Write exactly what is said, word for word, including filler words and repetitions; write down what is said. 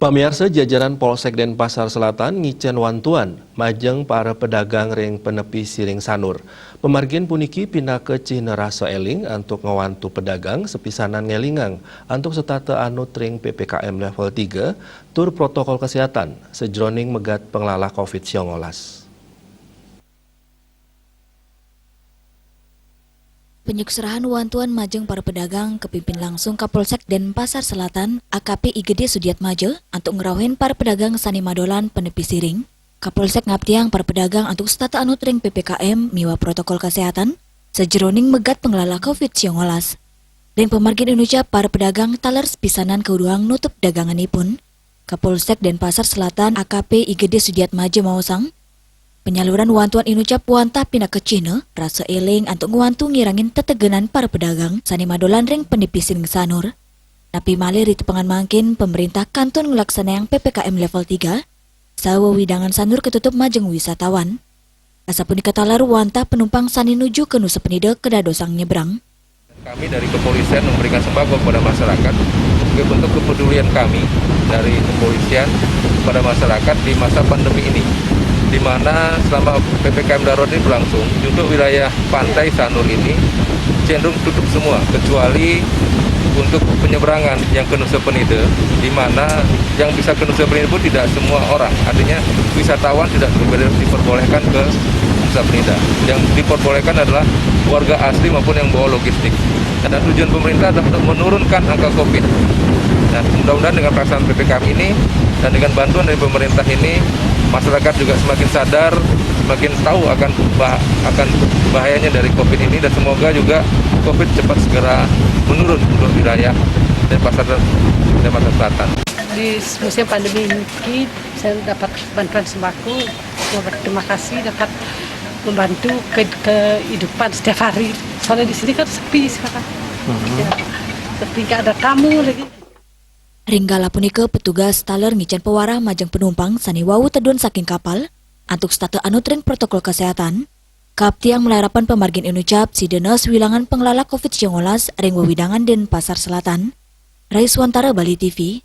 Pamiarsa, jajaran Polsek Denpasar Selatan ngicén wantuan majeng para pedagang ring penepi siring Sanur. Pemargin puniki pinaka cihna rasa éling antuk ngwantu pedagang sapisanan ngélingang antuk setata anut ring P P K M level tiga tur protokol kesehatan sajeroning megat panglalah covid siangolas. Penyukserahan wantuan majeng para pedagang kapimpin langsung Kapolsek Denpasar Selatan, A K P I Gede Sudiatmaja, antuk ngrauhin para pedagang sané madolan penepi siring. Kapolsek ngaptiang para pedagang antuk setata anut ring P P K M miwah protokol kesehatan sajeroning megat panglalah covid siangolas. Ring pamargin inucap para pedagang taler sapisanan kauduhang nutup daganganipun. Kapolsek Denpasar Selatan, A K P I Gede Sudiatmaja maosang, panyaluran wantuan inucap wantah pinaka cihna rasa éling antuk ngwantu ngirangin tetegenan para pedagang sané madolan ring penepi siring Sanur. Napi malih ri tepengan mangkin, pamréntah kantun nglaksanayang P P K M level tiga, saha wewidangan Sanur katutup majeng wisatawan. Asapunika taler wantah panumpang sané nuju ka Nusa Penida kadadosang nyebrang. Kami dari kepolisian memberikan sembako kepada masyarakat sebagai bentuk kepedulian kami dari kepolisian kepada masyarakat di masa pandemi ini, di mana selama P P K M darurat ini berlangsung, untuk wilayah pantai Sanur ini cenderung tutup semua, kecuali untuk penyeberangan yang ke Nusa Penida, di mana yang bisa ke Nusa Penida pun tidak semua orang. Artinya, wisatawan tidak diperbolehkan ke Nusa Penida. Yang diperbolehkan adalah warga asli maupun yang bawa logistik. Dan tujuan pemerintah adalah untuk menurunkan angka covid. Nah, mudah-mudahan dengan pelaksanaan P P K M ini dan dengan bantuan dari pemerintah ini, masyarakat juga semakin sadar, semakin tahu akan bah akan bahayanya dari covid ini, dan semoga juga covid cepat segera menurun untuk wilayah Denpasar dan Denpasar Selatan. Di musim pandemi ini, saya dapat bantuan sembako. Terima kasih, dapat membantu ke kehidupan setiap hari. Soalnya di sini kan sepi sekarang. Ya, sepi, nggak ada tamu lagi. Ring kala punika, petugas taler ngicén pawarah majeng panumpang sané wau tedun saking kapal antuk setata anut ring protokol kesehatan. Kaaptiang malarapan pamargin inucap sida naas wilangan panglalah covid siangolas ring wewidangan Denpasar Selatan. Raiswantara, Bali T V,